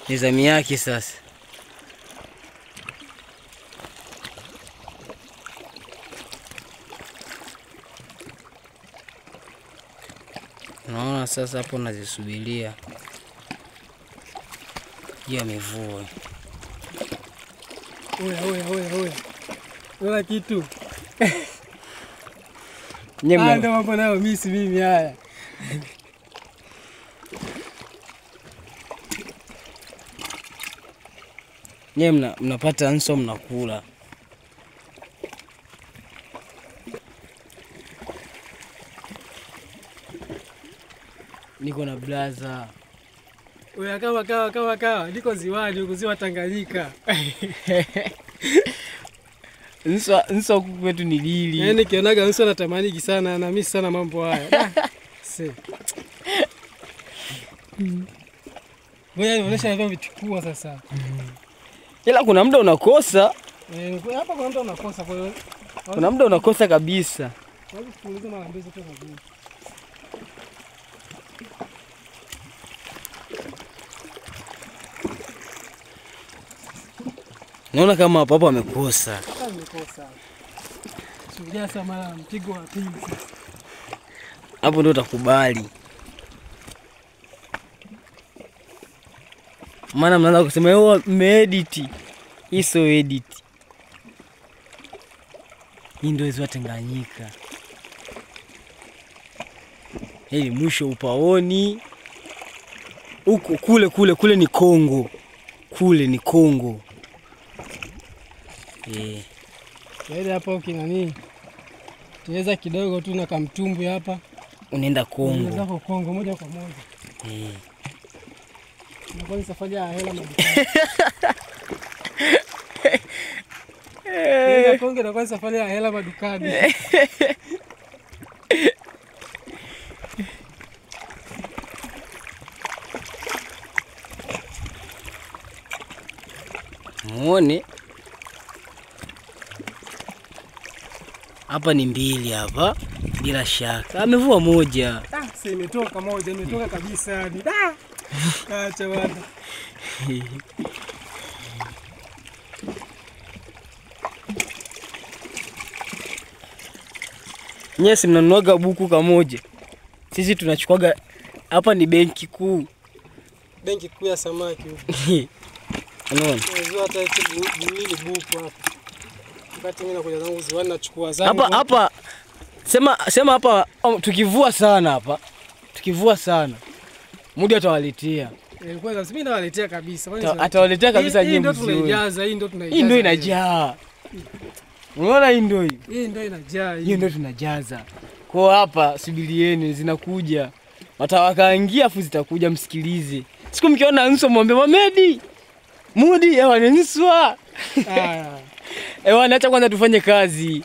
Ni zamu yake sasa. Naona sasa hapo nazisubiria. Hiyo amevua. Oya oya oya oya. Oya kitu. Nyema. Ndio mambo nayo mimi si mimi haya. Nyewe mnapata nso mnakula. Niko na blaza. Oya kawa kawa kawa kawa, niko ziwani huko ziwa Tanganyika. Nso nso kwetu ni lili. Yaani kionaga nso natamani sana na mimi sana mambo haya. Si. Ngoja nionyeshe nilivyovichukua sasa. Ila kuna muda unakosa. Hapa kuna muda unakosa kwa hiyo. Kuna muda unakosa kabisa. Hebu tuulize mara mbili tu kwa. Naona kama hapo hapo amekosa. Amekosa. Subiria sasa mara mpigo wa pili sasa. Hapo ndio utakubali. Maana mnaanza kusema wewe umeedit. Hii sio edit. Hii ndio ziwa Tanganyika. Hili mwisho upaoni. Huko kule kule kule ni Kongo. Kule ni Kongo. Eh. Yaani hapo kinani? Tuweza kidogo tu na kamtumbwi hapa. Unaenda Kongo. Unaenda Kongo moja kwa moja. Eh. Na kwanza safari ya hela madukani. Nenda Kongo na kwanza safari ya hela madukani. Muone. Hapa ni mbili hapa bila shaka. Amevua moja. Ah, si imetoka moja, imetoka kabisa yani. Ah. Acha bwana. Nyesi mnanuaga buku kamoja. Sisi tunachukuaga hapa ni benki kuu. Benki kuu ya samaki huko. Unaona? Unajua hata hivi buku hapa. Wakati mimi nakuja zangu ziwani nachukua zangu. Hapa hapa sema sema hapa tukivua sana hapa. Tukivua sana. Mudi atawaletea. Kwanza mimi nawaletea kabisa. Atawaletea kabisa nyinyi. Hii ndio tunaijaza, hii ndio tunaijaza. Hii ndio inajaa. Unaona hii ndio hii. Hii ndio inajaa hii. Hii ndio tunajaza. Kwa hapa subirieni zinakuja. Watawakaangia afu zitakuja msikilize. Siku mkiona nso mwambie Mamedi. Mudi ewa ni nswa. Ah. Ewa acha kwanza tufanye kazi.